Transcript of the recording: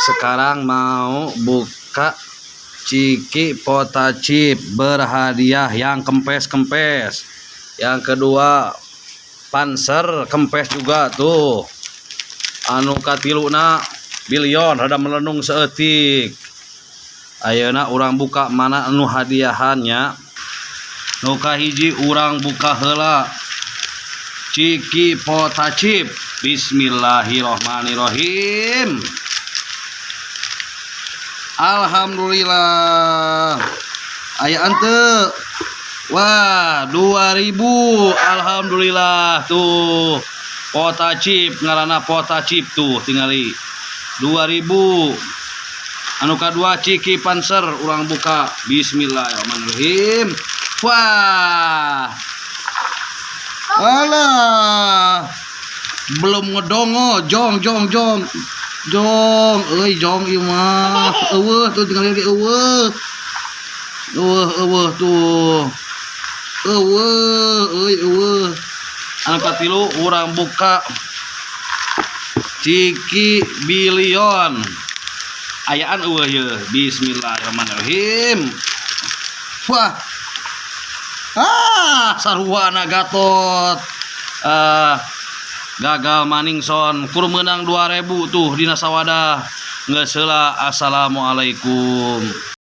Sekarang mau buka Ciki Potacip berhadiah yang kempes-kempes. Yang kedua Panser kempes juga tuh. Anu katiluna Billion rada melenung saeutik. Ayeuna urang buka mana anu hadiahannya. Nu kahiji urang buka heula. Ciki Potacip. Bismillahirrohmanirrohim. Alhamdulillah. Aya henteu? Wah, 2000. Alhamdulillah tuh. Potacip ngaranna, Potacip tuh tingali. 2000. Anu kadua Ciki Panser urang buka. Bismillahirrahmanirrahim. Wah. Alah. Belum ngedongo, jong jong jong. Jong, euy, jong ieu mah. Euweuh tuh, tinggal lagi euweuh. Euweuh, euweuh tuh. Euweuh, euy, euweuh. Anu katilu urang buka Ciki Billion. Ayaan euweuh ye? Bismillahirrahmanirrahim. Wah. Ah, sarwana Gatot. Ah, gagal maning son, kur menang 2000 tuh dina sawadah. Geus heula, assalamualaikum.